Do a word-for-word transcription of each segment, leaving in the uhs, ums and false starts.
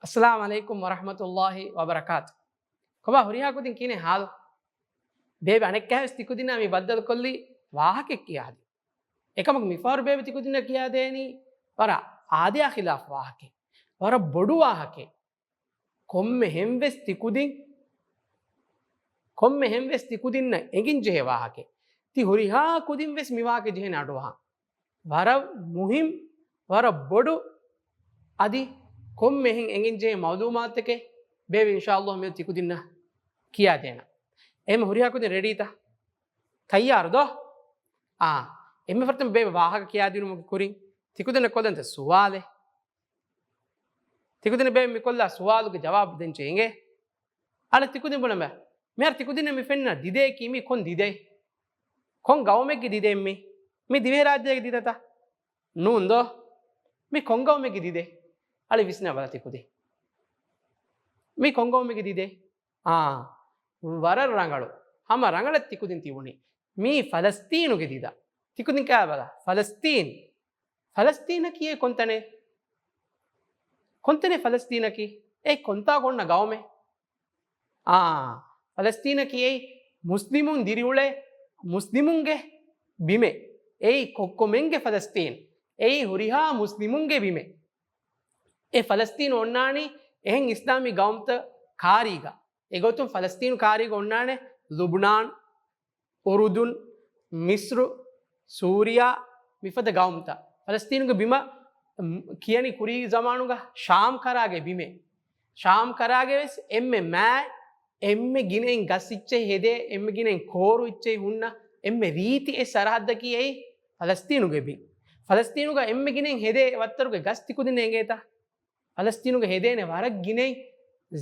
އައްސަލާމު ޢަލައިކުމް ވަރަޙްމަތުﷲި ވަބަރަކާތު. ކޮބާ ހުރިހާ ކުދިން ކިހިނެއް ހާލު؟ ބޭބެ އަނެއްކާވެސް ތިކުދިންނާ މި ބައްދަލުކޮށްލީ ވާހަކައެއް ކިޔާދިން. އެކަމަކު މިފަހަރު ބޭބެ ތިކުދިންނަށް ކިޔާދޭނީ ވަރަށް އާދަޔާ ޚިލާފު ވާހަކައެއް. ވަރަށް ބޮޑު ވާހަކައެއް. ކޮންމެހެން ވެސް ތިކުދިން، ކޮންމެހެން ވެސް ތިކުދިންނަށް އެނގިން ޖެހޭ ވާހަކައެއް. ތި ހުރިހާ ކުދިން ވެސް މި ވާހަކަ ޖެހޭނެ އަޑުއަހާ. ވަރަށް މުހިން، ވަރަށް ބޮޑު، އަދި ކޮންމެހެން އެނގިން ޖެހޭ މައުލޫމާތުތަކެއް ބޭބެ އިންޝާﷲ މިއަދު ތިކުދިންނަށް ކިޔާދޭނަން. އެހެން ހުރިހާ ކުދިން ރެޑީތަ؟ ތައްޔާރު ދޯ؟ އާ، އެންމެ ފުރަތަމަ ބޭބެ ވާހަކަ ކިޔާދިނުމުގެ ކުރިން ތިކުދިންނަށް ކޮށްލަންތަ ސުވާލެއް؟ ތިކުދިން ބޭބެ މި ކޮށްލާ ސުވާލުގެ ޖަވާބު ދޭން އިނގޭ. އަޅެ ތިކުދިން ބުނަމޭ. މިހާރު ތިކުދިންނަށް މި ފެންނަ ދިދައަކީ މީ ކޮން ދިދައެއް؟ ކޮން ގައުމެއްގެ ދިދައެއް މީ؟ މީ ދިވެހިރާއްޖޭގެ ދިދަތަ؟ ނޫން ދޯ؟ މީ ކޮން ގައުމެއްގެ ދިދައެއް؟ އަޅެ ވިސްނާ ބަލަ ތިކުދިން. މީ ކޮން ގައުމެއްގެ ދިދައެއް؟ އާ، ވަރަށް ރަނގަޅު. ހަމަ ރަނގަޅަށް ތިކުދިން ތިބުނީ. މީ ފަލަސްތީނުގެ ދިދަ. ތިކުދިން ކާބަލަ ފަލަސްތީން. ފަލަސްތީނަކީ އެ ކޮންތަނެއް؟ ކޮންތަނެއް ފަލަސްތީނަކީ؟ އެ ކޮންތާކު އޮންނަ ގައުމެއް؟ އާ، ފަލަސްތީނަކީ އެއީ މުސްލިމުން ދިރިއުޅޭ މުސްލިމުންގެ ބިމެއް. އެއީ ކޮއްކޮމެންގެ ފަލަސްތީން. އެއީ ހުރިހާ މުސްލިމުންގެ ބިމެއް. އެ ފަލަސްތީނު އޮންނާނީ އެހެން އިސްލާމީ ގައުމުތައް ކާރީގަ. އެގޮތުން ފަލަސްތީނު ކާރީގަ އޮންނާނެ ލުބުނާން، އުރުދުން، މިސްރު، ސޫރިޔާ މިފަދަ ގައުމުތައް. ފަލަސްތީނުގެ ބިމަށް، މް، ކިޔަނީ ކުރީ ޒަމާނުގަ ޝާމް ކަރާގެ ބިމޭ. ޝާމް ކަރާގެ ވެސް އެންމެ މާތް، އެންމެ ގިނައިން ގަސް އިއްޗެއް ހެދޭ، އެންމެ ގިނައިން ކޯރު އިއްޗެއް ހުންނަ، އެންމެ ރީތި އެއް ސަރަހައްދަކީ އެއީ ފަލަސްތީނުގެ ބިން. ފަލަސްތީނުގަ އެންމެ ގިނައިން ހެދޭ ވައްތަރުގެ ގަސް ތިކުދިން އެނގޭތަ؟ ފަލަސްތީނުގަ ހެދޭނެ ވަރަށް ގިނައިން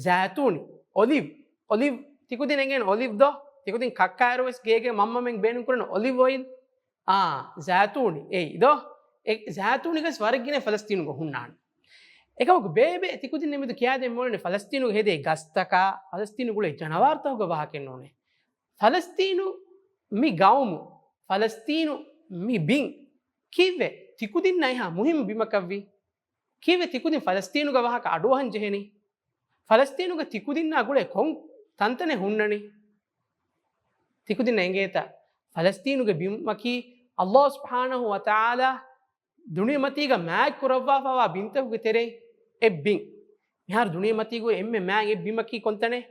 ޒައިތޫނި، އޮލިވް، އޮލިވް، ތިކުދިން އެނގޭނެ އޮލިވް ދޯ؟ ތިކުދިން ކައްކާއިރު ވެސް ގޭގެ މަންމަމެން ބޭނުން ކުރަން އޮލިވް އޮއިލް. އާ، ޒައިތޫނި އެއީ ދޯ؟ އެ ޒައިތޫނި ގަސް ވަރަށް ގިނައިން ފަލަސްތީނުގަ ހުންނާނެ. އެކަމަކު ބޭބެ ތިކުދިން މިއަދު ކިޔާދޭން މިއުޅެނީ ފަލަސްތީނުގަ ހެދޭ ގަސްތަކާ، ފަލަސްތީނު ގުޅޭ ޖަނަވާރުތަކުގެ ވާހަކައެއް ނޫނޭ. ފަލަސްތީނު މި ގައުމު، ފަލަސްތީނު މި ބިން ކީއްވެ ތިކުދިންނަށް އެހާ މުހިންމު ބިމަކަށްވީ؟ ކީއްވެ ތިކުދިން ފަލަސްތީނުގެ ވާހަކަ އަޑުއަހަން ޖެހެނީ؟ ފަލަސްތީނުގަ ތިކުދިންނާ ގުޅޭ ކޮން ތަންތަނެއް ހުންނަނީ؟ ތިކުދިންނަށް އެނގޭތަ؟ ފަލަސްތީނުގެ ބިމަކީ ﷲ ސުބްޙާނަހޫ ވަތަޢާލާ ދުނިޔެމަތީގަ މާތް ކުރައްވާފައިވާ ބިންތަކުގެ ތެރެއިން އެއް ބިން. މިހާރު ދުނިޔެމަތީގަ އެންމެ މާތް އެއް ބިމަކީ ކޮންތަނެއް؟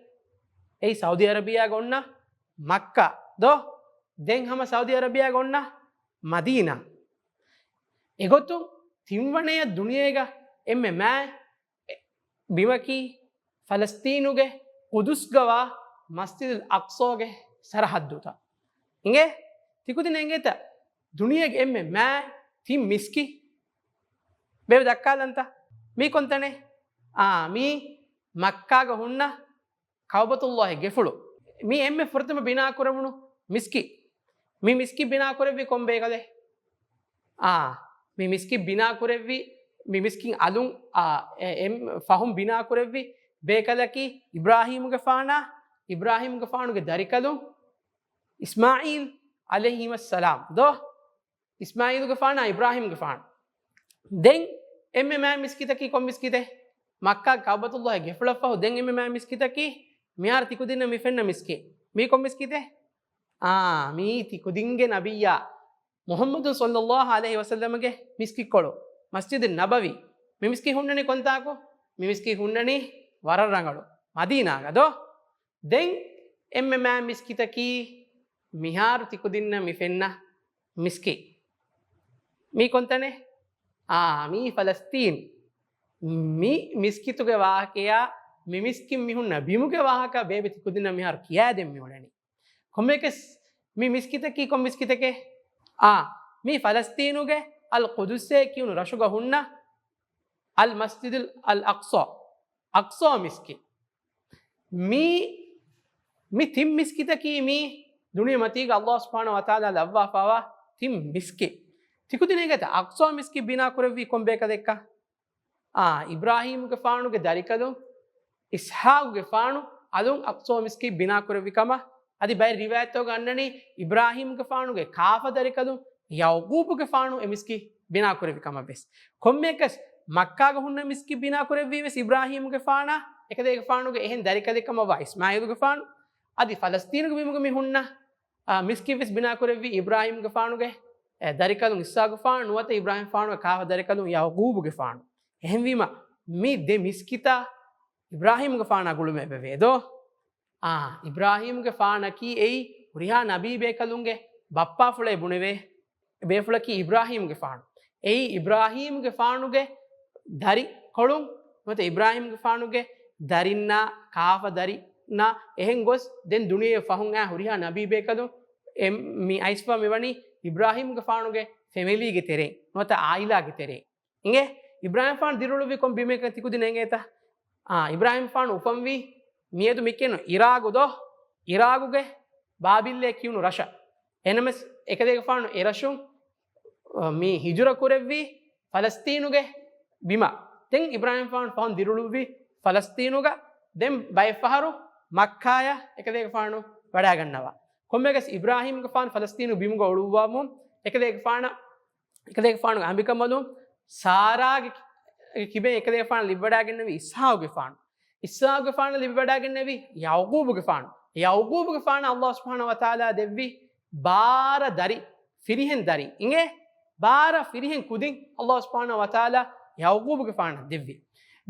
އެއީ ސައުދީ އަރަބިޔާގަ އޮންނަ މައްކާ ދޯ؟ ދެން ހަމަ ސައުދީ އަރަބިޔާގަ އޮންނަ މަދީނާ. އެގޮތުން ތިންވަނަޔަށް ދުނިޔޭގަ އެންމެ މާތް ބިމަކީ ފަލަސްތީނުގެ ޤުދުސްގަވާ މަސްޖިދުލް އަޤްޞާގެ ސަރަޙައްދުތައް. އިނގޭ؟ ތިކުދިން އެނގޭތަ؟ ދުނިޔޭގެ އެންމެ މާތް ތިން މިސްކިތް. ބޭބެ ދައްކާލަންތަ؟ މީ ކޮންތަނެއް؟ އާ، މީ މައްކާގަ ހުންނަ ކައުބަތުﷲގެ ގެފުޅު. މީ އެންމެ ފުރަތަމަ ބިނާ ކުރެވުނު މިސްކިތް. މި މިސްކިތް ބިނާ ކުރެއްވީ ކޮން ބޭކަލެއް؟ އާ، މި މިސްކިތް ބިނާ ކުރެއްވީ، މި މިސްކިތް އަލުން، އާ، އެ، އެ، ފަހުން ބިނާ ކުރެއްވި ބޭކަލަކީ އިބްރާހީމުގެފާނާ، އިބްރާހީމުގެފާނުގެ ދަރިކަލުން އިސްމާޢީލް ޢަލައިހިމައްސަލާމް ދޯ؟ އިސްމާޢީލުގެފާނާ އިބްރާހީމުގެފާނު. ދެން އެންމެ މާތް މިސްކިތަކީ ކޮން މިސްކިތެއް؟ މައްކާ ކައުބަތުﷲގެ ގެފުޅަށްފަހު ދެން އެންމެ މާތް މިސްކިތަކީ މިހާރު ތިކުދިންނަށް މި ފެންނަ މިސްކިތް. މީ ކޮން މިސްކިތެއް؟ އާ، މީ ތިކުދިންގެ ނަބިއްޔާ މުޙައްމަދު ޞައްލައްލާހު ޢަލައިހި ވަސައްލަމަގެ މިސްކިތްކޮޅު، މަސްޖިދު ނަބަވީ. މި މިސްކިތް ހުންނަނީ ކޮންތާކު؟ މި މިސްކިތް ހުންނަނީ ވަރަށް ރަނގަޅު މަދީނާގަ ދޯ؟ ދެން އެންމެ މާތް މިސްކިތަކީ މިހާރު ތިކުދިންނަށް މި ފެންނަ މިސްކިތް. މީ ކޮންތަނެއް؟ އާ، މީ ފަލަސްތީން. މި މިސްކިތުގެ ވާހަކަޔާ، މި މިސްކިތް މި ހުންނަ ބިމުގެ ވާހަކަ ބޭބެ ތިކުދިންނަށް މިހާރު ކިޔާދޭން މިއުޅެނީ. ކޮންމެއަކަސް މި މިސްކިތަކީ ކޮން މިސްކިތެކޭ؟ އާ، މީ ފަލަސްތީނުގެ އަލް ޤުދުސޭ ކިޔުނު ރަށުގަ ހުންނަ އަލް މަސްޖިދުލް އަލް އަޤްޞާ، އަޤްޞާ މިސްކިތް. މީ، މި ތިން މިސްކިތަކީ މީ ދުނިޔެމަތީގަ ﷲ ސުބްޙާނަހޫ ވަތަޢާލާ ލައްވާފައިވާ ތިން މިސްކިތް. ތިކުދިން އެނގޭތަ އަޤްޞާ މިސްކިތް ބިނާ ކުރެއްވީ ކޮން ބޭކަލެއްކަން؟ އާ، އިބްރާހީމުގެފާނުގެ ދަރިކަލުން އިސްޙާޤުގެފާނު އަލުން އަޤްޞާ މިސްކިތް ބިނާ ކުރެއްވި ކަމަށް، އަދި ބައެއް ރިވާޔަތްތަކުގަ އަންނަނީ އިބްރާހީމުގެފާނުގެ ކާފަ ދަރިކަލުން ޔަޢުޤޫބުގެފާނު އެ މިސްކިތް ބިނާ ކުރެއްވި ކަމަށް ވެސް. ކޮންމެއަކަސް މައްކާގަ ހުންނަ މިސްކިތް ބިނާ ކުރެއްވީ ވެސް އިބްރާހީމުގެފާނާ، އެކަލޭގެފާނުގެ އެހެން ދަރިކަލެއް ކަމަށްވާ އިސްމާއީލުގެފާނު. އަދި ފަލަސްތީނުގެ ބިމުގަ މި ހުންނަ، އާ، މިސްކިތް ވެސް ބިނާ ކުރެއްވީ އިބްރާހީމުގެފާނުގެ، އެ، ދަރިކަލުން އިސްހާގެފާނު ނުވަތަ އިބްރާހީމްގެފާނުގެ ކާފަ ދަރިކަލުން ޔައުގޫބުގެފާނު. އެހެންވީމަ، މި ދެ މިސްކިތާ އިބްރާހީމްގެފާނާ ގުޅުމެއް ވެވޭ ދޯ؟ އާ، އިބްރާހީމްގެފާނަކީ އެއީ ހުރިހާ ނަބީ ބޭކަލުންގެ ބައްޕާފުޅޭ ބުނެވޭ ބޭފުޅަކީ އިބްރާހީމްގެފާނު. އެއީ އިބްރާހީމްގެފާނުގެ ދަރިކޮޅުން ނުވަތަ އިބްރާހީމްގެފާނުގެ ދަރިންނާ، ކާފަ ދަރިންނާ އެހެން ގޮސް ދެން ދުނިޔެ ފަހުން އާ ހުރިހާ ނަބީ ބޭކަލުން އެ މި އައިސްފަ މިވަނީ އިބްރާހީމްގެފާނުގެ ފެމިލީގެ ތެރެއިން ނުވަތަ އާއިލާގެ ތެރެއިން. އިނގޭ، އިބްރާހީމްފާނު ދިރިއުޅުއްވީ ކޮން ބިމެއްކަން ތިކުދިން އެނގޭތަ؟ އާ، އިބްރާހީމްފާނު އުފަންވީ މިއަދު މިކެނު އިރާގު ދޯ؟ އިރާގުގެ ބާބިއްލޭ ކިޔުނު ރަށަށް. އެނަމެސް އެކަލޭގެފާނު އެރަށުން، އަ، މި ހިޖުރަ ކުރެއްވީ ފަލަސްތީނުގެ ބިމަށް. ދެން އިބްރާހީމްފާނު ފަހުން ދިރިއުޅުއްވީ ފަލަސްތީނުގަ. ދެން ބައެއްފަހަރު މައްކާޔަށް އެކަލޭގެފާނު ވަޑައިގަންނަވާ. ކޮންމެއަކަސް އިބްރާހީމްގެފާނު ފަލަސްތީނު ބިމުގަ އުޅުއްވަމުން އެކަލޭގެފާނަށް އެކަލޭގެފާނުގެ އަނބިކަނބަލުން ސާރާގެ ކިބެން އެކަލޭގެފާނަށް ލިބިވަޑައިގެންނެވި އިސްހާގެފާނު. އިސްހާގެފާނަށް ލިބިވަޑައިގެންނެވި ޔައުގޫބުގެފާނު. ޔައުގޫބުގެފާނަށް ﷲ ސުބްޙާނަހޫ ވަތަޢާލާ ދެއްވި ބާރަ ދަރި، ފިރިހެން ދަރިން. އިނގޭ، ބާރަ ފިރިހެން ކުދިން ﷲ ސުބްޙާނަހޫ ވަތަޢާލާ ޔައުގޫބުގެފާނަށް ދެއްވި.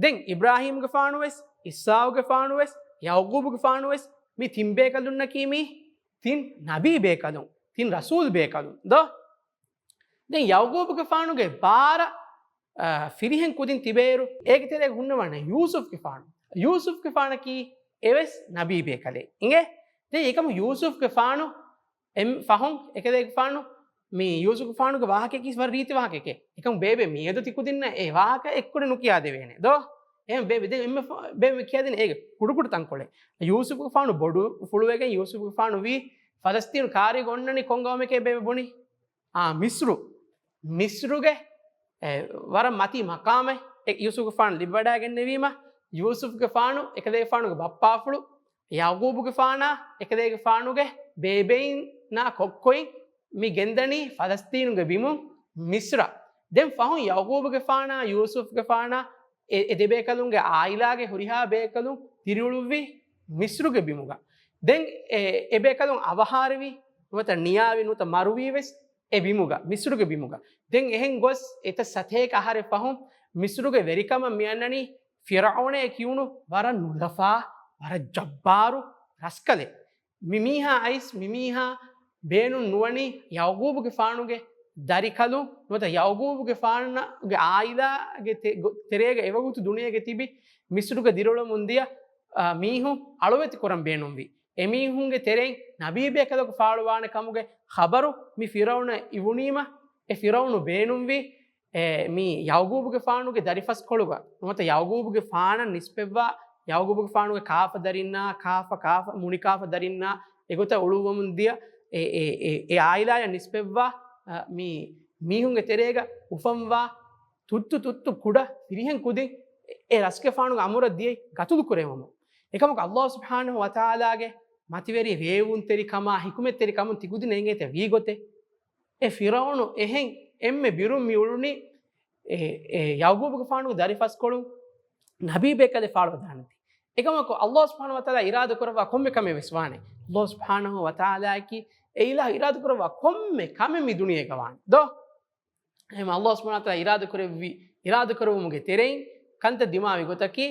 ދެން އިބްރާހީމްގެފާނު ވެސް، އިސްހާގުގެފާނު ވެސް، ޔައުގޫބުގެފާނު ވެސް މި ތިން ބޭކަލުންނަކީ މީ ތިން ނަބީ ބޭކަލުން، ތިން ރަސޫލް ބޭކަލުން ދޯ؟ ދެން ޔައުގޫބުގެފާނުގެ ބާރަ، އާ، ފިރިހެން ކުދިން ތިބޭއިރު، އޭގެ ތެރޭގަ ހުންނަވާނެ ޔޫސުފްގެފާނު. ޔޫސުފްގެފާނަކީ އެވެސް ނަބީ ބޭކަލެއް. އިނގޭ؟ ދެން އެކަމު ޔޫސުފްގެފާނު އެ ފަހުން އެކަލޭގެފާނު މި ޔޫސުފްގެފާނުގެ ވާހަކައަކީ ވަރަށް ރީތި ވާހަކައެކޭ. އެކަމު ބޭބެ މިއަދު ތިކުދިންނަށް އެ ވާހަކަ އެއްކުޑަ ނުކިޔާދެވޭނެ ދޯ؟ އެހެން ބޭބެ ދެން އެންމެ ފަ-، ބޭބެ ކިޔާދޭނެ އޭގެ ކުޑަކުޑަ ތަންކޮޅެއް. ޔޫސުފްގެފާނު ބޮޑު ފުޅުވެގެން ޔޫސުފްގެފާނު ވީ ފަލަސްތީނު ކާރީގަ އޮންނަނީ ކޮން ގައުމެކޭ ބޭބެ ބުނީ؟ އާ، މިސްރު. މިސްރުގެ، އެ، ވަރަށް މަތީ މަޤާމެއް އެ ޔޫސުފްގެފާނު ލިބިވަޑައިގެންނެވީމަ، ޔޫސުފްގެފާނު އެކަލޭގެފާނުގެ ބައްޕާފުޅު ޔަޢުޤޫބުގެފާނާ އެކަލޭގެފާނުގެ ބޭބެއިންނާ ކޮއްކޮއިން މި ގެންދަނީ ފަލަސްތީނުގެ ބިމުން މިސްރަށް. ދެން ފަހުން ޔަޢުޤޫބުގެފާނާ ޔޫސުފްގެފާނާ އެ، އެ ދެބޭކަލުންގެ އާއިލާގެ ހުރިހާ ބޭކަލުން ދިރިއުޅުއްވީ މިސްރުގެ ބިމުގަ. ދެން އެ، އެ ބޭކަލުން އަވަހާރަވި ނުވަތަ ނިޔާވި ނުވަތަ މަރުވީ ވެސް އެ ބިމުގަ، މިސްރުގެ ބިމުގަ. ދެން އެހެން ގޮސް އެތައް ސަތޭކަ އަހަރެއް ފަހުން މިސްރުގެ ވެރިކަމަށް މިއަންނަނީ ފިރްޢައުނޭ ކިޔުނު ވަރަށް ނުލަފާ، ވަރަށް ޖައްބާރު ރަސްކަލެއް. މި މީހާ އައިސް މި މީހާ ބޭނުން ނުވަނީ ޔަޢުޤޫބުގެފާނުގެ ދަރިކަލުން ނުވަތަ ޔަޢުޤޫބުގެފާނުގެ އާއިލާގެ ތެ-، ގޮ-، ތެރޭގަ އެވަގުތު ދުނިޔޭގަ ތިބި މިސްރުގަ ދިރިއުޅެމުން ދިޔަ، އާ، މީހުން އަޅުވެތި ކުރަން ބޭނުންވި. އެމީހުންގެ ތެރެއިން ނަބީ ބޭކަލަކު ފާޅުވާނެ ކަމުގެ ޚަބަރު މި ފިރްޢައުނަށް އިވުނީމަ، އެ ފިރްޢައުނު ބޭނުންވީ، އެ، މި ޔަޢުޤޫބުގެފާނުގެ ދަރިފަސްކޮޅުގަ ނުވަތަ ޔަޢުޤޫބުގެފާނަށް ނިސްބަތްވާ، ޔަޢުޤޫބުގެފާނުގެ ކާފަ ދަރިންނާ، ކާފަ، ކާފަ، މުނިކާފަ ދަރިންނާ އެގޮތަށް އުޅުއްވަމުން ދިޔަ، އެ، އެ، އެ، އެ އާއިލާޔަށް ނިސްބަތްވާ، އަ، މި މީހުންގެ ތެރޭގަ އުފަންވާ ތުއްތު ތުއްތު ކުޑަ ފިރިހެން ކުދިން އެ ރަސްގެފާނުގެ އަމުރަށް ދިޔައީ ގަތުލު ކުރެވުމުން. އެކަމަކު ﷲ ސުބްޙާނަހޫ ވަތަޢާލާގެ މަތިވެރި ރޭވުންތެރިކަމާ ޙިކުމަތްތެރިކަމުން ތިކުދިން އެނގޭތަ ވީ ގޮތެއް؟ އެ ފިރްޢައުނު އެހެން އެންމެ ބިރުން މި އުޅުނީ އެ، އެ ޔަޢުޤޫބުގެފާނުގެ ދަރިފަސްކޮޅުން ނަބީ ބޭކަލެއް ފާޅުވެދާނެތީ. އެކަމަކު ﷲ ސުބްޙާނަހޫ ވަތަޢާލާ އިރާދަ ކުރައްވާ ކޮންމެ ކަމެއް ވެސް ވާނެ. ﷲ ސުބްޙާނަހޫ ވަތަޢާލާއަކީ އެ އިލާހު އިރާދަ ކުރައްވާ ކޮންމެ ކަމެއް މި ދުނިޔޭގަ ވާނެ. ދޯ؟ އެހެން ﷲ ސުބްޙާނަހޫ ވަތަޢާލާ އިރާދަ ކުރެއްވި، އިރާދަ ކުރެއްވުމުގެ ތެރެއިން ކަންތައް ދިމާވި ގޮތަކީ،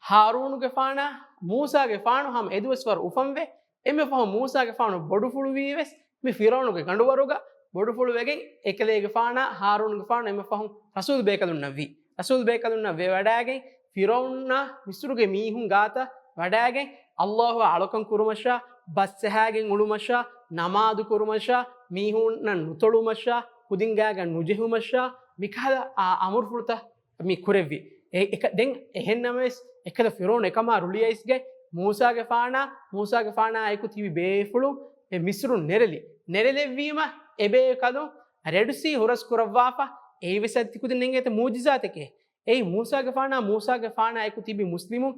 ހާރޫނުގެފާނާ މޫސާގެފާނު ހަމަ އެދުވަސްވަރު އުފަންވެ، އެންމެ ފަހުން މޫސާގެފާނު ބޮޑުފުޅުވީވެސް، މި ފިރްޢައުނުގެ ގަނޑުވަރުގަ ބޮޑުފުޅުވެގެން، އެކަލޭގެފާނާ ހާރޫނުގެފާނު އެންމެ ފަހުން ރަސޫލު ބޭކަލުންނަށްވީ. ރަސޫލު ބޭކަލުންނަށް ވެވަޑައިގެން، ފިރްޢައުނާ މިސްރުގެ މީހުން ގާތަށް ވަޑައިގެން، ﷲ އާ އަޅުކަން ކުރުމަށާ، ބަސް ޖަހާގެން އުޅުމަށާ، ނަމާދު ކުރުމަށާ، މީހުންނަށް ނުތޮޅުމަށާ، ކުދިންގާގަ ނުޖެހުމަށާ، މިކަހަލަ އާ އަމުރުފުޅުތައް މި ކުރެއްވި. އެ، އެކަ-، ދެން އެހެން ނަމަވެސް، އެކަލަ ފިރްޢައުނު އެކަމާ ރުޅިއައިސްގެ، މޫސާގެފާނާ، މޫސާގެފާނާ އެކު ތިބި ބޭފުޅުން އެ މިސްރުން ނެރެލި. ނެރެލެއްވީމަ، އެބޭކަލުން ރެޑްސީ ހުރަސް ކުރައްވާފަ، އެއީ ވެސް އަދި ތިކުދިން އެނގޭތަ މުޢުޖިޒާތެކޭ. އެއީ މޫސާގެފާނާ، މޫސާގެފާނާ އެކު ތިބި މުސްލިމުން،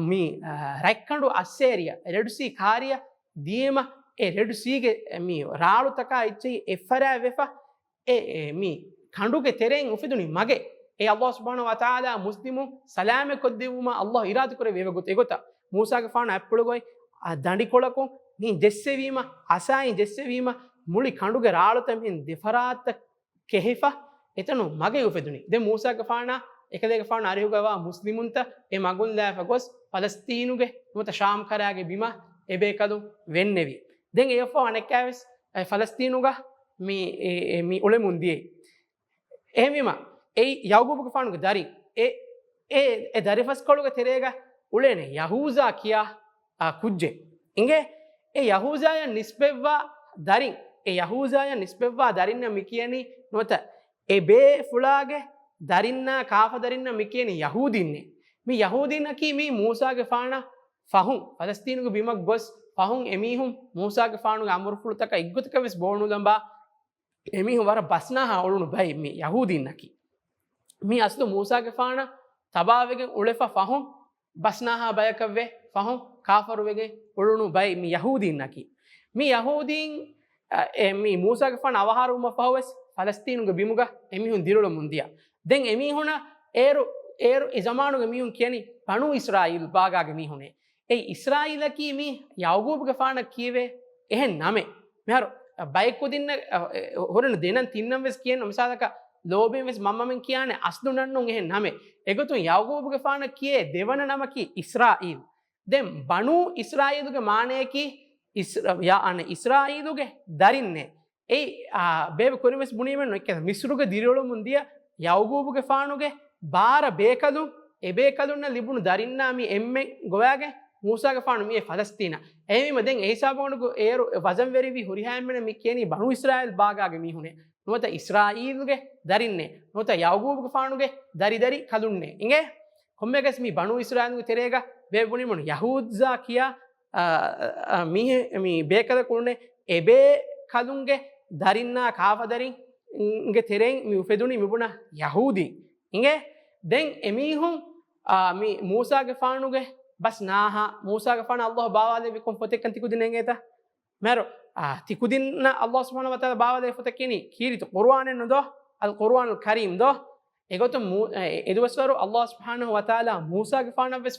މި، އާ، ރަތްކަނޑު އައްސޭރިއަށް، ރެޑްސީ ކާރިއަށް ދިޔައިމަ، އެ ރެޑްސީގެ މި ރާޅުތަކާ އެއްޗެހި އެއްފަރާތް ވެފަ، އެ، އެ، މި ކަނޑުގެ ތެރެއިން އުފެދުނީ މަގެއް. އެ ﷲ ސުބްޙާނަހޫ ވަތަޢާލާ މުސްލިމު ސަލާމަތް ކޮށްދެއްވުމަށް ﷲ އިރާދަކުރެއްވި އެވަގުތު. އެގޮތަށް މޫސާގެފާނު އަތްޕުޅުގައި އަ، ދަނޑިކޮޅަކުން މި ޖެއްސެވީމަ، އަސާއިން ޖެއްސެވީމަ، މުޅި ކަނޑުގެ ރާޅުތައް މިހެން ދެފަރާތަށް ކެހިފަ، އެތަނުން މަގެއް އުފެދުނީ. ދެން މޫސާގެފާނާ އެކަލޭގެފާނު އަރިހުގައިވާ މުސްލިމުންތައް އެ މަގުން ލާފަ ގޮސް ފަލަސްތީނުގެ ނުވަތަ ޝާމް ކަރާގެ ބިމަށް އެބޭކަލުން ވެންނެވި. ދެން އެއަށްފަހު އަނެއްކާވެސް އެ ފަލަސްތީނުގަ މި، އެ، އެ، މި އުޅެމުން ދިޔައީ. އެހެންވީމަ، އެއީ ޔަޢުޤޫބުގެފާނުގެ ދަރިން. އެ، އެ، އެ ދަރިފަސްކޮޅުގެ ތެރޭގަ އުޅޭނެ ޔަހޫޒާ ކިޔާ، އާ، ކުއްޖެއް. އިނގޭ، އެ ޔަހޫޒާޔަށް ނިސްބަތްވާ ދަރިން، އެ ޔަހޫޒާޔަށް ނިސްބަތްވާ ދަރިންނަށް މި ކިޔަނީ ނުވަތަ އެ ބޭފުޅާގެ ދަރިންނާ ކާފަ ދަރިންނަށް މި ކިޔަނީ ޔަހޫދީންނޭ. މި ޔަހޫދީންނަކީ މީ މޫސާގެފާނަށް ފަހުން ފަލަސްތީނުގެ ބިމަށް ގޮސް ފަހުން އެމީހުން މޫސާގެފާނުގެ އަމުރުފުޅުތަކަށް އެއްގޮތަކަށް ވެސް ބޯނުލަނބާ އެމީހުން ވަރަށް ބަސްނާހާ އުޅުނު ބައެއް މި ޔަހޫދީންނަކީ. މި އަސްލު މޫސާގެފާނަށް ތަބާވެގެން އުޅެފަ ފަހުން ބަސްނާހާ ބަޔަކަށްވެ ފަހުން ކާފަރުވެގެން އުޅުނު ބައެއް މި ޔަހޫދީންނަކީ. މި ޔަހޫދީން، އަ، އެ މި މޫސާގެފާނު އަވަހާރަވުމަށް ފަހުވެސް ފަލަސްތީނުގެ ބިމުގަ އެމީހުން ދިރިއުޅެމުން ދިޔަ. ދެން އެމީހުނަށް އޭރު، އޭރު އެ ޒަމާނުގެ މީހުން ކިޔަނީ ބަނޫ އިސްރާއީލް ބާގާގެ މީހުނޭ. އެ އިސްރާއީލަކީ މީ ޔަޢުޤޫބުގެފާނަށް ކީވޭ އެހެން ނަމެއް. މިހާރު ބައެއް ކުދިންނަށް، އަ، އެ، ހުރެން ދެނަން ތިންނަން ވެސް ކިޔަން މިސާލަކަށް ލޯބިން ވެސް މަންމަމެން ކިޔާނެ އަސްލު ނަންނުން އެހެން ނަމެއް. އެގޮތުން ޔަޢުޤޫބުގެފާނަށް ކިޔޭ ދެވަނަ ނަމަކީ އިސްރާއީލް. ދެން ބަނޫ އިސްރާއީލުގެ މާނަޔަކީ އިސް-، ޔާ، އަނެއް އިސްރާއީލުގެ ދަރިންނޭ. އެއީ، އާ، ބޭބެ ކުރިން ވެސް ބުނީމެއްނު އެއްކަލަ މިސްރުގެ ދިރިއުޅެމުން ދިޔަ ޔަޢުޤޫބުގެފާނުގެ ބާރަ ބޭކަލުން، އެ ބޭކަލުންނަށް ލިބުނު ދަރިންނާ މި އެންމެން ގޮވާގެން މޫސާގެފާނު މިއީ ފަލަސްތީނަށް. އެހެންވީމަ ދެން އެ ހިސާބުގަނޑު އޭރު ވަޒަންވެރިވި ހުރިހާ އެންމެނަށް މި ކިޔަނީ ބަނޫ އިސްރާއީލް ބާގާގެ މީހުނޭ. ނުވަތަ އިސްރާއީލުގެ ދަރިންނޭ. ނުވަތަ ޔަޢުޤޫބުގެފާނުގެ ދަރިދަރި ކަލުންނޭ. އިނގޭ؟ ކޮންމެއަކަސް މި ބަނޫ އިސްރާއީލުގެ ތެރޭގަ ބޭބެ ބުނީމެއްނު ޔަހޫޒާ ކިޔާ އަ، އަ، މީހެ-، މި ބޭކަލަކު އުޅުނެ އެބޭ ކަލުންގެ ދަރިންނާ ކާފަދަރިންގެ ތެރެއިން މި އުފެދުނީ މިބުނާ ޔަހޫދީން. އިނގޭ؟ ދެން އެމީހުން، އާ، މި މޫސާގެފާނުގެ ބަސް ނާހާ، މޫސާގެފާނަށް ﷲ ބާވާލެއްވި ކޮން ފޮތެއްކަން ތިކުދިން އެނގޭތަ؟ މިހާރު، އާ، ތިކުދިންނަށް ﷲ ސުބްޙާނަހޫ ވަތަޢާލާ ބާވާލެއްވި ފޮތަކީ ކީރިތި ޤުރުއާނެއްނު ދޯ؟ އަލް ޤުރުއާނުލް ކަރީމް ދޯ؟ އެގޮތުން މޫ-، އެ-، އެދުވަސްވަރު ﷲ ސުބްޙާނަހޫ ވަތަޢާލާ މޫސާގެފާނަށް ވެސް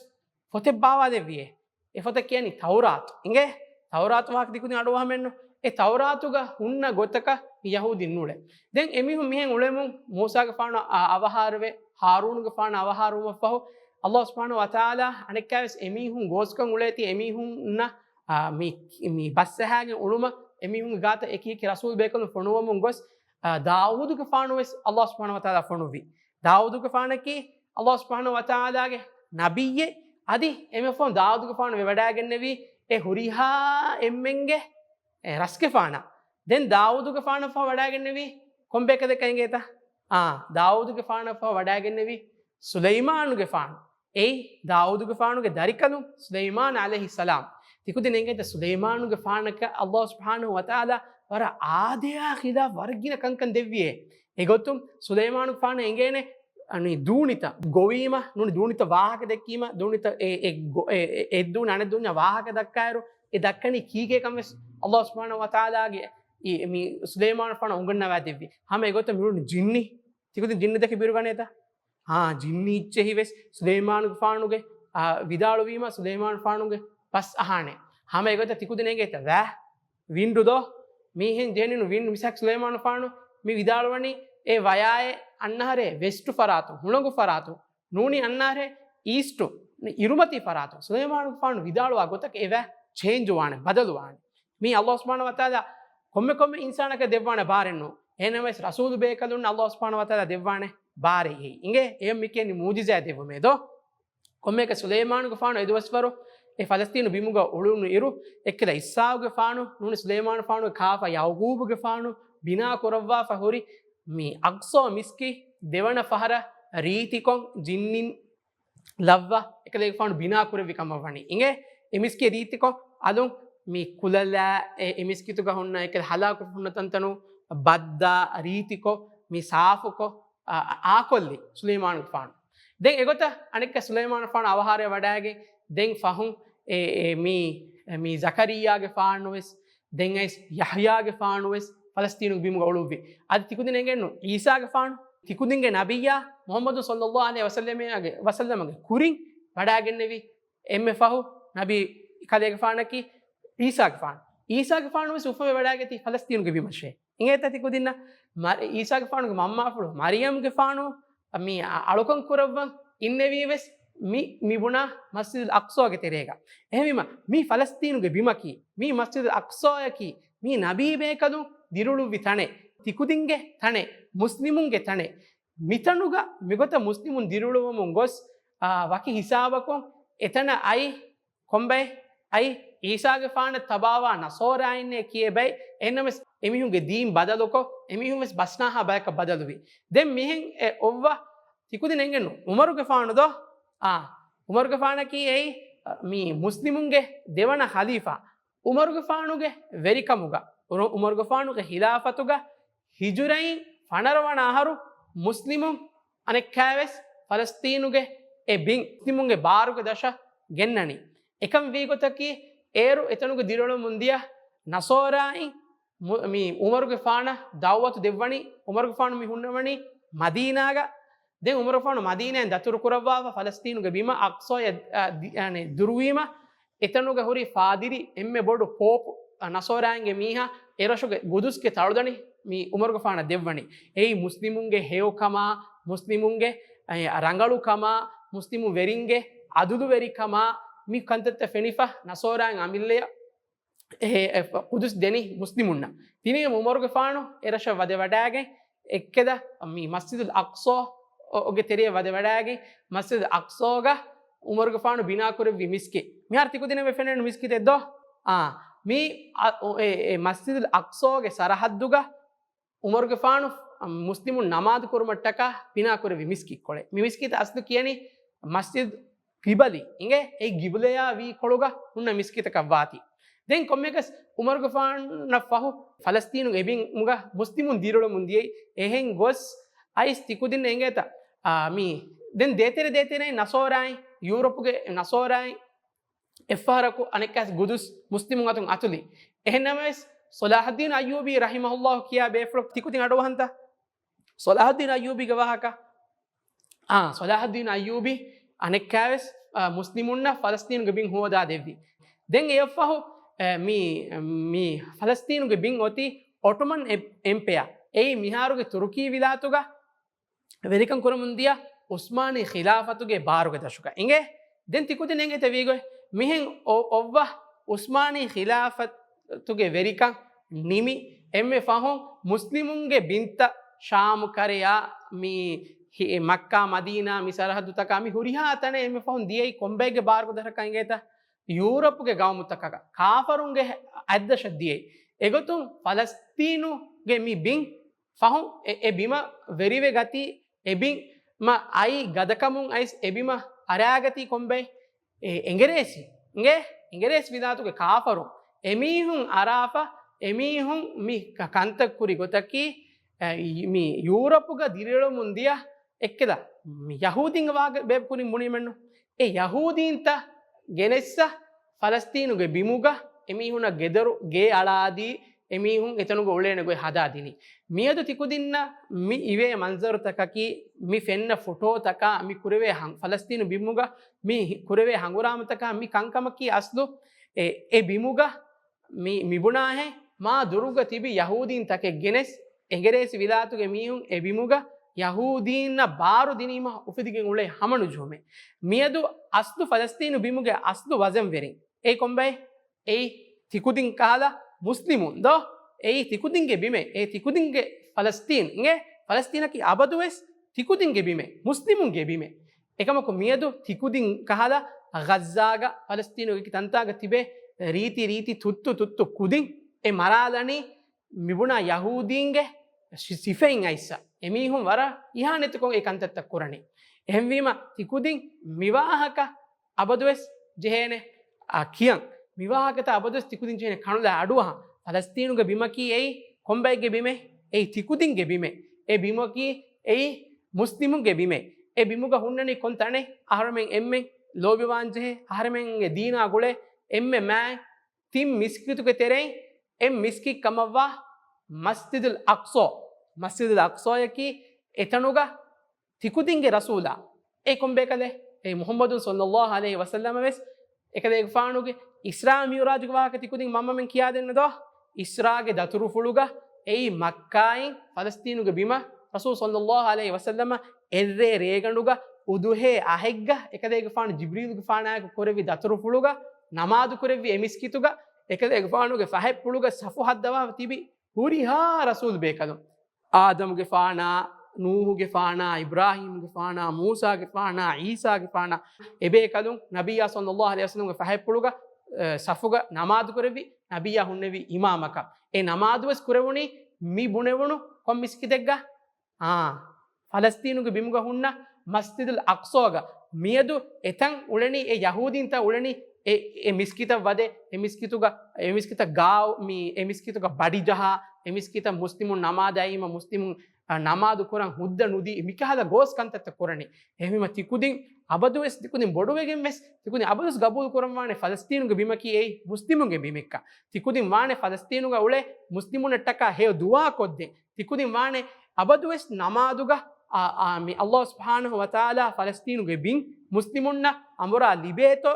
ފޮތެއް ބާވާލެއްވިއޭ. އެ ފޮތަށް ކިޔަނީ ތައުރާތު. އިނގޭ؟ ތައުރާތު ވާހަކަ ތިކުދިން އަޑުއަހަމެއްނު. އެ ތައުރާތުގަ ހުންނަ ގޮތަކަށް މި ޔަހޫދީން ނޫޅޭ. ދެން އެމީހުން މިހެން އުޅެމުން މޫސާގެފާނު އަ-، އަވަހާރަވެ، ހާރޫނުގެފާނު އަވަހާރަވުމަށްފަހު، ﷲ ސުބްޙާނަހޫ ވަތަޢާލާ އަނެއްކާވެސް އެމީހުން ގޯސްކޮށް އުޅޭތީ އެމީހުންނަށް، އާ، މި، މި ބަސްއަހާގެން އުޅުމަށް އެމީހުންގެ ގާތަށް އެކި އެކި ރަސޫލް ބޭކަލުން ފޮނުވަމުން ގޮސް، އާ، ދާވޫދުގެފާނު ވެސް ﷲ ސުބްޙާނަހޫ ވަތަޢާލާ ފޮނުއްވި. ދާވޫދުގެފާނަކީ ﷲ ސުބްޙާނަހޫ ވަތަޢާލާގެ ނަބިއްޔެއް. އަދި އެމެފޯން ދާވޫދުގެފާނު ވެވަޑައިގެންނެވީ އެ ހުރިހާ އެންމެންގެ އެ ރަސްގެފާނަށް. ދެން ދާވޫދުގެފާނަށްފަހު ވަޑައިގެންނެވީ ކޮން ބޭކަލެއްކަން އެނގޭތަ؟ އާ، ދާވޫދުގެފާނަށްފަހު ވަޑައިގެންނެވީ ސުލައިމާނުގެފާނު. އެއީ ދާވޫދުގެފާނުގެ ދަރިކަލުން ސުލައިމާނު ޢަލައިހިއްސަލާމް. ތިކުދިން އެނގޭތަ ސުލައިމާނުގެފާނަކަށް ﷲ ސުބްޙާނަހޫ ވަތަޢާލާ ވަރަށް އާދަޔާ ޚިލާފް ވަރަށް ގިނަ ކަންކަން ދެއްވިއޭ. އެގޮތުން ސުލައިމާނުގެފާނަށް އެނގޭނެ، އަނި ދޫނިތައް ގޮވީމަ، ނޫނީ ދޫނިތައް ވާހަކަ ދެއްކީމަ، ދޫނިތައް އެ، އެ ގޮ-، އެ، އެ، އެއްދޫނި އަނެއްދޫންޏާ ވާހަކަ ދައްކާއިރު، އެ ދައްކަނީ ކީކޭކަން ވެސް ﷲ ސުބްޙާނަހޫ ވަތަޢާލާގެ އި-، މި ސުލައިމާނުގެފާނަށް އުނގަންނަވާ ދެއްވި. ހަމަ އެގޮތަށް މި އުޅުނީ ޖިންނި. ތިކުދިން ޖިންނި ދެކި ބިރުގަނޭތަ؟ އާ، ޖިންނި އިއްޗެހި ވެސް ސުލައިމާނުގެފާނުގެ، އާ، ވިދާޅުވީމަ، ސުލައިމާނުގެފާނުގެ ބަސް އަހާނެ. ހަމަ އެގޮތަށް ތިކުދިން އެނގޭތަ ވާ؟ ވިންޑު ދޯ؟ މީހެން ޖެހެނީނު ވިންޑު. މިސާލަކަށް ސުލައިމާނުގެފާނު މި ވިދާޅުވަނީ އެ ވަޔާއެއް އަންނަ އަހަރެއް ވެސްޓު ފަރާތު، ހުޅަނގު ފަރާތު، ނޫނީ އަންނަ އަހަރެއް އީސްޓު، އިރުމަތީ ފަރާތު. ސުލައިމާނުގެފާނު ވިދާޅުވާ ގޮތަކަށް އެ ވާ ޗޭންޖުވާނެ، ބަދަލުވާނެ. މީ ﷲ ސުބްޙާނަހޫ ވަތަޢާލާ ކޮންމެ ކޮންމެ އިންސާނަކަށް ދެއްވާނެ ބާރެއްނު. އެހެންނަމަވެސް ރަސޫލު ބޭކަލުން ﷲ ސުބްޙާނަހޫ ވަތަޢާލާ ދެއްވާނެ ބާރެއް އެއީ. އިނގޭ؟ އެޔަށް މި ކިޔަނީ މުޢުޖިޒާ ދެއްވުމޭ ދޯ؟ ކޮންމެއަކަސް ސުލައިމާނުގެފާނު އެދުވަސްވަރު އެ ފަލަސްތީނު ބިމުގަ އުޅުނު އިރު، އެއްކަލަ އިސްޙާޤުގެފާނު، ނޫނީ ސުލައިމާނުގެފާނުގެ ކާފަ ޔަޢުޤޫބުގެފާނު ބިނާ ކުރައްވާފަ ހުރި މި އަޤްޞާ މިސްކިތް ދެވަނަ ފަހަރަށް ރީތިކޮށް ޖިންނިން ލައްވާ އެކަލޭގެފާނު ބިނާ ކުރެއްވި ކަމަށް ވަނީ. އިނގޭ؟ އެ މިސްކިތް ރީތިކޮށް އަލުން މި ކުލަލާ އެ، އެ މިސްކިތުގަ ހުންނަ އެކަލަ ހަލާކު ހުންނަ ތަންތަނު ބައްދާ ރީތިކޮށް މި ސާފުކޮށް، އާ، އާކޮށްލި ސުލައިމާނުގެފާނު. ދެން އެގޮތަށް އަނެއްކާ ސުލައިމާނުގެފާނު އަވަހާރަވެ ވަޑައިގެން ދެން ފަހުން އެ، އެ، މި، މި ޒަކަރިއްޔާގެފާނު ވެސް، ދެން އައިސް ޔަޙްޔާގެފާނު ވެސް ފަލަސްތީނުގެ ބިމުގަ އުޅުއްވި. އަދި ތިކުދިން އެނގެންނު ޢީސާގެފާނު، ތިކުދިންގެ ނަބިއްޔާ މުޙައްމަދު ޞައްލައްލާހު ޢަލައިހި ވަސައްލަމަގެ، ވަސައްލަމަގެ ކުރިން ވަޑައިގެންނެވި އެންމެ ފަހު ނަބީ ކަލޭގެފާނަކީ ޢީސާގެފާނު. ޢީސާގެފާނު ވެސް އުފަވެ ވަޑައިގަތީ ފަލަސްޠީނުގެ ބިމަށޭ. އިނގޭތަ ތިކުދިންނަށް މަ-، ޢީސާގެފާނުގެ މަންމާފުޅު މަރިޔަމްގެފާނު މި އަ-، އަޅުކަން ކުރައްވަން އިންނެވީ ވެސް މި، މިބުނާ މަސްޖިދުލް އަޤްޞާގެ ތެރޭގަ. އެހެންވީމަ، މީ ފަލަސްޠީނުގެ ބިމަކީ، މީ މަސްޖިދުލް އަޤްޞާއަކީ، މީ ނަބީބޭކަލުން ދިރިއުޅުއްވި ތަނެއް، ތިކުދިންގެ ތަނެއް، މުސްލިމުންގެ ތަނެއް. މިތަނުގަ މިގޮތަށް މުސްލިމުން ދިރިއުޅުވަމުން ގޮސް، އާ، ވަކި ހިސާބަކުން އެތަނަށް އައި ކޮންބައެއް؟ އައި ޢީސާގެފާނަށް ތަބާވާ ނަޞާރާއިންނޭ ކިޔޭ ބައެއް. އެހެންނަމަވެސް އެމީހުންގެ ދީން ބަދަލުކޮށް، އެމީހުން ވެސް ބަސްނާހާ ބަޔަކަށް ބަދަލުވި. ދެން މިހެން އެ އޮއްވަ ތިކުދިން އެނގެންނު ޢުމަރުގެފާނު ދޯ؟ އާ، ޢުމަރުގެފާނަކީ އެއީ، މި މުސްލިމުންގެ ދެވަނަ ޚަލީފާ. ޢުމަރުގެފާނުގެ ވެރިކަމުގަ، ޢުރު-، ޢުމަރުގެފާނުގެ ޚިލާފަތުގަ ހިޖުރައިން ފަނަރަ ވަނަ އަހަރު މުސްލިމުން އަނެއްކާވެސް ފަލަސްޠީނުގެ އެ ބިން މުސްލިމުންގެ ބާރުގެ ދަށަށް ގެންނަނީ. އެކަން ވީގޮތަކީ، އޭރު އެތަނުގެ ދިރިއުޅެމުން ދިޔަ ނަޞާރާއިން މު-، މި ޢުމަރުގެފާނަށް ދަޢުވަތު ދެއްވަނީ، ޢުމަރުގެފާނު މި ހުންނަވަނީ މަދީނާގަ. ދެން ޢުމަރުގެފާނު މަދީނާއިން ދަތުރު ކުރައްވާފަ ފަލަސްޠީނުގެ ބިމަށް އަޤްޞާއަށް، އަ، ދި-، އަނެ، ދުރުވީމަ، އެތަނުގަ ހުރި ފާދިރި އެންމެ ބޮޑު ޕޯޕު، އަ، ނަޞާރާއިންގެ މީހާ އެރަށުގެ ގުދުސްގެ ތަޅުދަނޑި މި ޢުމަރުގެފާނަށް ދެއްވަނީ. އެއީ މުސްލިމުންގެ ހެޔޮކަމާ، މުސްލިމުންގެ، އެ، ރަނގަޅުކަމާ، މުސްލިމު ވެރިންގެ ޢަދުލުވެރިކަމާ، މި ކަންތައްތައް ފެނިފަ ނަޞާރާއިން އަމިއްލަޔަށް އެ، އެ، ގުދުސް ދެނީ މުސްލިމުންނަށް. ތިނީގެ ޢުމަރުގެފާނު އެރަށަށް ވަދެވަޑައިގެން އެއްކެލަ މި މަސްޖިދުލް އަޤްޞާ އޮ-، ގެ ތެރެއަށް ވަދެވަޑައިގެން މަސްޖިދުލް އަޤްޞާގަ ޢުމަރުގެފާނު ބިނާކުރެއްވި މިސްކިތް. މިހާރު ތިކުދިންނަށް ވެފެނެން މިސްކިތެއް ދޯ؟ އާ، މީ އަ، އޮ-، އެ، އެ މަސްޖިދުލް އަޤްޞާގެ ސަރަޙައްދުގަ ޢުމަރުގެފާނު މުސްލިމުން ނަމާދު ކުރުމަށްޓަކާ ބިނާކުރެއްވި މިސްކިތްކޮޅެއް. މި މިސްކިތް އަސްލު ކިޔަނީ މަސްޖިދު ޤިބަލީ. އިނގޭ، އެ ޤިބުލަޔާ ވީ ކޮޅުގަ ހުންނަ މިސްކިތަކަށް ވާތީ. ދެން ކޮންމެއަކަސް ޢުމަރުގެފާނަށް ފަހު ފަލަސްޠީނުގެ އެ ބިމުގަ މުސްލިމުން ދިރިއުޅެމުން ދިޔައީ. އެހެން ގޮސް އައިސް ތިކުދިން އެނގޭތަ؟ އާ، މީ ދެން ދޭތެރެ ދޭތެރެއިން ނަޞާރާއިން، ޔޫރަޕުގެ ނަޞާރާއިން އެއްފަހަރަކު އަނެއްކާސް ގުދުސް މުސްލިމުން އަތުން އަތުލި. އެހެންނަމަވެސް، ޞަލާޙައްދީން އައްޔޫބީ ރަޙިމަހުﷲ ކިޔާ ބޭފުޅަކު ތިކުދިން އަޑުއަހަންތަ؟ ޞަލާޙައްދީން އައްޔޫބީގެ ވާހަކަ. އާ، ޞަލާޙައްދީން އައްޔޫބީ އަނެއްކާވެސް، އާ، މުސްލިމުންނަށް ފަލަސްޠީނުގެ ބިން ހޯދާ ދެއްވި. ދެން އެއަށްފަހު، އެ، މި، މި ފަލަސްޠީނުގެ ބިން އޮތީ އޮޓޮމަން އެ-، އެމްޕަޔާ. އެއީ މިހާރުގެ ތުރުކީ ވިލާތުގަ ވެރިކަން ކުރަމުން ދިޔަ ޢުސްމާނީ ޚިލާފަތުގެ ބާރުގެ ދަށުގަ. އިނގޭ، ދެން ތިކުދިން އެނގޭތަ ވީގޮތް؟ މިހެން އޮ-، އޮއްވަ ޢުސްމާނީ ޚިލާފަތުގެ ވެރިކަން ނިމި، އެންމެ ފަހުން މުސްލިމުންގެ ބިންތައް ޝާމު ކަރަޔާ، މި ހި-، މައްކާ، މަދީނާ، މި ސަރަހައްދުތަކާ މި ހުރިހާ ތަނެއް އެންމެ ފަހުން ދިޔައީ ކޮންބައެއްގެ ބާރުގެ ދަށަކަށް އިނގޭތަ؟ ޔޫރަޕުގެ ގައުމުތަކަކަށް، ކާފަރުންގެ އަތްދަށަށް ދިޔައީ. އެގޮތުން ފަލަސްޠީނުގެ މި ބިން ފަހުން އެ، އެ ބިމަށް ވެރިވެ ގަތީ، އެ ބިމަށް އައި ގަދަކަމުން އައިސް އެ ބިމަށް އަރާގަތީ ކޮންބައެއް؟ އެ އެނގެރޭސި. އިނގޭ؟ އެނގެރޭސި ވިލާތުގެ ކާފަރުން. އެމީހުން އަރާފަ، އެމީހުން މި ކަ-، ކަންތައް ކުރި ގޮތަކީ، އެ، މި ޔޫރަޕުގަ ދިރިއުޅެމުން ދިޔަ އެއްކެލަ މި ޔަހޫދީންގެ ވާހަކަ ބޭބެ ކުރިން ބުނީމެއްނު. އެ ޔަހޫދީންތައް ގެނެއްސަ ފަލަސްޠީނުގެ ބިމުގަ އެމީހުނަށް ގެދޮރު ގޭ އަޅާދީ، އެމީހުން އެތަނުގަ އުޅޭނެ ގޮތް ހަދާ ދިނީ. މިއަދު ތިކުދިންނަށް މި އިވޭ މަންޒަރުތަކަކީ، މި ފެންނަ ފޮޓޯތަކާ، މި ކުރެވޭ ހަން-، ފަލަސްޠީނު ބިމުގަ މި ހި-، ކުރެވޭ ހަނގުރާމަތަކާ، މި ކަންކަމަކީ އަސްލު އެ، އެ ބިމުގަ މި، މިބުނާހޭ، މާ ދުރުގަ ތިބި ޔަހޫދީން ތަކެއް ގެނެސް، އެނގެރޭސި ވިލާތުގެ މީހުން އެ ބިމުގަ ޔަހޫދީންނަށް ބާރު ދިނީމަ އުފެދިގެން އުޅޭ ހަމަނުޖުމެއް. މިއަދު އަސްލު ފަލަސްޠީނު ބިމުގެ އަސްލު ވަޒަންވެރިން އެއީ ކޮންބައެއް؟ އެއީ ތިކުދިން ކަހަލަ މުސްލިމުން ދޯ؟ އެއީ ތިކުދިންގެ ބިމެއް. އެ ތިކުދިންގެ ފަލަސްޠީން. އިނގޭ؟ ފަލަސްޠީނަކީ އަބަދުވެސް ތިކުދިންގެ ބިމެއް، މުސްލިމުންގެ ބިމެއް. އެކަމަކު މިއަދު ތިކުދިން ކަހަލަ ޣައްޒާގަ ފަލަސްޠީނުގެ ތަންތާގަ ތިބޭ ރީތި ރީތި ތުއްތު ތުއްތު ކުދިން އެ މަރާލަނީ މިބުނާ ޔަހޫދީންގެ ސި-، ސިފައިން އައިސްސަ. އެމީހުން ވަރަށް އިހާނެތިކޮށް އެ ކަންތައްތައް ކުރަނީ. އެހެންވީމަ ތިކުދިން މިވާހަކަ އަބަދުވެސް ޖެހޭނެ، އާ، ކިޔަން. މިވާހަކަތައް އަބަދުވެސް ތިކުދިން ޖެހޭނެ ކަނުލާ އަޑުއަހަން. ފަލަސްޠީނުގެ ބިމަކީ އެއީ ކޮންބައެއްގެ ބިމެއް؟ އެއީ ތިކުދިންގެ ބިމެއް. އެ ބިމަކީ އެއީ މުސްލިމުންގެ ބިމެއް. އެ ބިމުގަ ހުންނަނީ ކޮން ތަނެއް؟ އަހަރުމެން އެންމެން ލޯބިވާން ޖެހޭ، އަހަރެމެންގެ ދީނާ ގުޅޭ އެންމެ މާތް ތިން މިސްކިތުގެ ތެރެއިން އެއް މިސްކިތް ކަމަށްވާ މަސްޖިދުލް އަޤްޞާ. މަސްޖިދުލް އަޤްޞާއަކީ އެތަނުގަ ތިކުދިންގެ ރަސޫލާ، އެ ކޮންބޭކަލެއް؟ އެ މުޙައްމަދު ޞައްލައްލާހު ޢަލައިހި ވަސައްލަމަ ވެސް އެކަލޭގެފާނުގެ އިސްރާ މިޢުރާޖުގެ ވާހަކަ ތިކުދިން މަންމަމެން ކިޔާދެންނެ ދޯ؟ އިސްރާގެ ދަތުރުފުޅުގަ އެއީ މައްކާއިން ފަލަސްތީނުގެ ބިމަށް ރަސޫލު ޞައްލައްލާހު ޢަލައިހި ވަސައްލަމަ އެއްރޭ ރޭގަނޑުގަ އުދުހޭ އަހެއްގަ އެކަލޭގެފާނު ޖިބްރީލުގެފާނާއެކު ކުރެއްވި ދަތުރުފުޅުގަ ނަމާދު ކުރެއްވި އެ މިސްކިތުގަ އެކަލޭގެފާނުގެ ފަހަތްޕުޅުގަ ސަފު ހައްދަވާ ތިބި ހުރިހާ ރަސޫލު ބޭކަލުން، އާދަމުގެފާނާ، ނޫޙުގެފާނާ، އިބްރާހީމުގެފާނާ، މޫސާގެފާނާ، ޢީސާގެފާނާ، އެބޭކަލުން ނަބިއްޔާ ޞައްލައްލާހު ޢަލައިހި ވަސައްލަމްގެ ފަހަތްޕުޅުގަ، އަ، ސަފުގަ ނަމާދު ކުރެއްވި، ނަބިއްޔާ ހުންނެވި އިމާމަކަށް. އެ ނަމާދު ވެސް ކުރެވުނީ މި ބުނެވުނު ކޮން މިސްކިތެއްގަ؟ އާ، ފަލަސްތީނުގެ ބިމުގަ ހުންނަ މަސްޖިދުލް އަޤްޞާގަ. މިއަދު އެތަން އުޅެނީ، އެ ޔަހޫދީންތައް އުޅެނީ އެ، އެ މިސްކިތަށް ވަދެ، އެ މިސްކިތުގަ، އެ މިސްކިތަށް ގާ، މި، އެ މިސްކިތުގަ ބަޑިޖަހާ، އެ މިސްކިތަށް މުސްލިމުން ނަމާދަށް އައީމަ މުސްލިމުން، އަ، ނަމާދު ކުރަން ހުއްދަ ނުދީ، މިކަހަލަ ގޯސް ކަންތައްތައް ކުރަނީ. އެހެންވީމަ ތިކުދިން އަބަދުވެސް، ތިކުދިން ބޮޑުވެގެން ވެސް، ތިކުދިން އަބަދުވެސް ގަބޫލު ކުރަންވާނެ ފަލަސްތީނުގެ ބިމަކީ އެއީ މުސްލިމުންގެ ބިމެއްކަން. ތިކުދިން ވާނެ ފަލަސްތީނުގަ އުޅޭ މުސްލިމުންނަށްޓަކާ ހެޔޮ ދުޢާ ކޮށްދޭން. ތިކުދިން ވާނެ އަބަދުވެސް ނަމާދުގަ، އާ، އާ، މި ﷲ ސުބްޙާނަހު ވަތަޢާލާ ފަލަސްތީނުގެ ބިން މުސްލިމުންނަށް އަނބުރާ ލިބޭތޯ،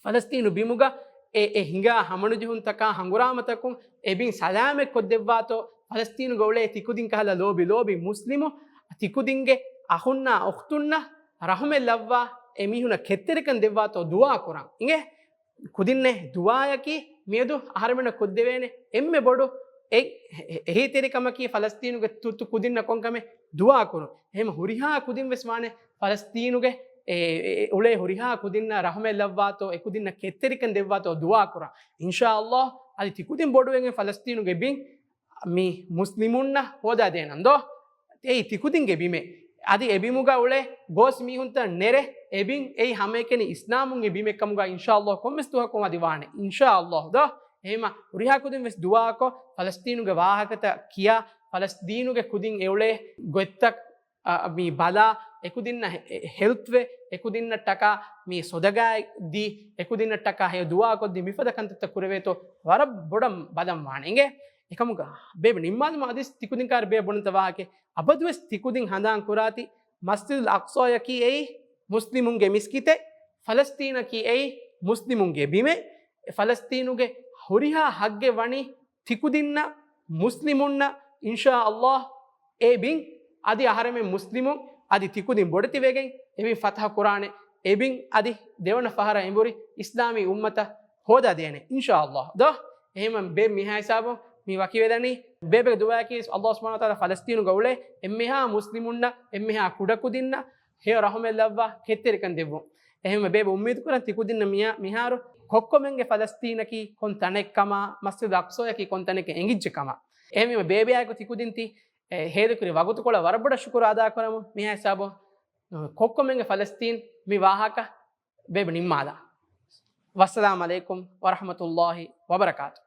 ފަލަސްތީނު ބިމުގަ އެ، އެ ހިނގާ ހަމަނުޖެހުންތަކާ ހަނގުރާމަތަކުން އެ ބިން ސަލާމަތް ކޮށްދެއްވާތޯ، ފަލަސްތީނުގަ އުޅޭ ތިކުދިން ކަހަލަ ލޯބި ލޯބި މުސްލިމު ތިކުދިންގެ އަޚުންނާ އުޚްތުންނަށް ރަޙުމެއް ލައްވާ، އެ މީހުނަށް ކެތްތެރިކަން ދެއްވާތޯ ދުޢާ ކުރަން. އިނގޭ؟ ކުދިންނޭ ދުޢާއަކީ މިއަދު އަހަރެމެންނަށް ކޮށްދެވޭނެ އެންމެ ބޮޑު އެ، އެ، އެހީތެރިކަމަކީ ފަލަސްތީނުގެ ތުއްތު ކުދިންނަށް ކޮންކަމެއް؟ ދުޢާ ކުރުން. އެހެން ހުރިހާ ކުދިން ވެސް ވާނެ ފަލަސްތީނުގެ އެ، އެ، އެ، އުޅޭ ހުރިހާ ކުދިންނަށް ރަޙުމެއް ލައްވާތޯ، އެ ކުދިންނަށް ކެތްތެރިކަން ދެއްވާތޯ ދުޢާ ކުރަން. އިންޝާﷲ އަދި ތިކުދިން ބޮޑުވެގެން ފަލަސްތީނުގެ ބިން މި މުސްލިމުންނަށް ހޯދާ ދޭނަން ދޯ؟ އެއީ ތިކުދިންގެ ބިމެއް. އަދި އެ ބިމުގަ އުޅޭ ގޯސް މީހުންތައް ނެރެ، އެ ބިން އެއީ ހަމައެކަނި އިސްލާމުންގެ ބިމެއް ކަމުގަ އިންޝާﷲ ކޮންމެސް ދުވަހަކުން އަދި ވާނެ. އިންޝާﷲ ދޯ؟ އެހެމަ ހުރިހާ ކުދިން ވެސް ދުޢާކޮށް، ފަލަސްތީނުގެ ވާހަކަތައް ކިޔާ، ފަލަސްތީނުގެ ކުދިން އެ އުޅޭ ގޮތްތައް، އަ، މި ބަލާ، އެކުދިންނަށް ހެ-، ހެލްތްވެ، އެކުދިންނަށްޓަކާ މި ޞަދަޤާތް ދީ، އެކުދިންނަށްޓަކާ ހެޔޮ ދުޢާކޮށްދީ، މިފަދަ ކަންތައްތައް ކުރެވޭތޯ ވަރަށް ބޮޑަށް ބަލަން ވާނެ. އިނގޭ؟ އެކަމުގަ ބޭބެ ނިންމާލުމަށް އަދިސް ތިކުދިން ކާރި ބޭ ބުނަންތަ ވާހަކަ އަބަދުވެސް ތިކުދިން ހަނދާން ކުރާތި، މަސްޖިދުލް އަޤްޞާޔަކީ އެއީ މުސްލިމުންގެ މިސްކިތެއް، ފަލަސްތީނަކީ އެއީ މުސްލިމުންގެ ބިމެއް. އެ ފަލަސްތީނުގެ ހުރިހާ ހައްގެއް ވަނީ ތިކުދިންނަށް، މުސްލިމުންނަށް. އިންޝާ ﷲ އެ ބިން އަދި އަހަރެމެން މުސްލިމުން އަދި ތިކުދިން ބޮޑެތިވެގެން އެ ބިން ފަތަޙަ ކުރާނެ. އެ ބިން އަދި ދެވަނަ ފަހަރަށް އެނބުރި އިސްލާމީ އުއްމަތަށް ހޯދާ ދޭނެ އިންޝާ ﷲ. ދޯ؟ އެހެން ބޭ މިހާ ހިސާބުން މި ވަކިވެލަނީ. ބޭބެގެ ދުޢާއަކީ ﷲ ސުބްޙާނަހޫ ވަތަޢާލާ ފަލަސްތީނުގަ އުޅޭ އެންމެހާ މުސްލިމުންނަށް، އެންމެހާ ކުޑަކުދިންނަށް ހެޔޮ ރަޙުމެއް ލައްވާ ކެތްތެރިކަން ދެއްވުން. އެހެންވެ ބޭބެ އުއްމީދު ކުރަން ތިކުދިންނަށް މިޔާ-، މިހާރު ކޮއްކޮމެންގެ ފަލަސްތީނަކީ ކޮން ތަނެއްކަމާ، މަސްޖިދު އަޤްޞާޔަކީ ކޮން ތަނެއްކަން އެނގިއްޖެ ކަމަށް. އެހެންވީމަ ބޭބެއާއެކު ތިކުދިން ތި، އެ، ހޭދަކުރި ވަގުތުކޮޅަށް ވަރަށް ބޮޑަށް ޝުކުރު އަދާކުރަމު. މިހާ ހިސާބުން ކޮއްކޮމެންގެ ފަލަސްތީން މި ވާހަކަ ބޭބެ ނިންމާލާ. ވައްސަލާމް ޢަލައިކުމް ވަރަޙްމަތުﷲ ވަބަރަކާތު.